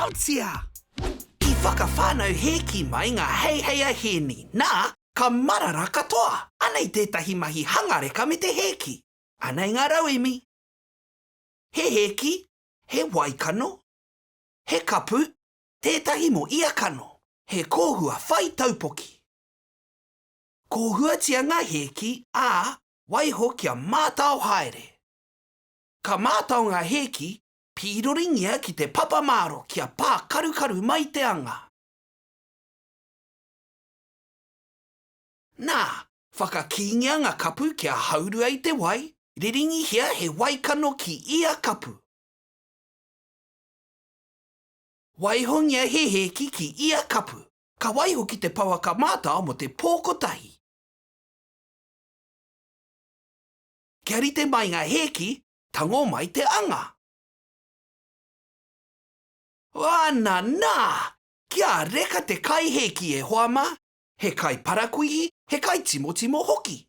Mātaotia! I whakawhānau hēki mai ngā heihei a Hēni, nā, ka marara katoa! Anei tētahi mahi hangareka me te hēki. Anei ngā rauemi. He hēki, he waikano, he kapu, tētahi mō ia kano, he kōhua whai taupoki. Kōhuatia ngā hēki, ā, waiho kia mātao haere. Ka mātao ngā hēki, pīroringia ki te papamāro kia pākarukaru mai te anga. Nā, whakakīngia ngā kapu kia haurua i te wai, riringihia he waikano ki ia kapu. Waihongia he hēki ki ia kapu, ka waiho ki te pouaka mātao mō te pō kotahi. Kia rite mai ngā hēki, tango mai te anga. Ana nā! Kia reka te kai hēki e hoa mā, he kai parakuihi, he kai timotimo hoki.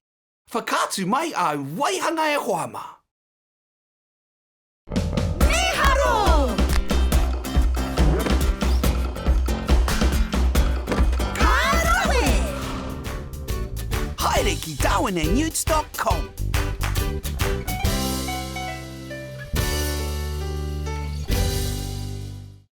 Whakaatu mai āu waihanga e hoa mā. Mīharo! Ka rawe! Haere ki darwinandnewts dot com.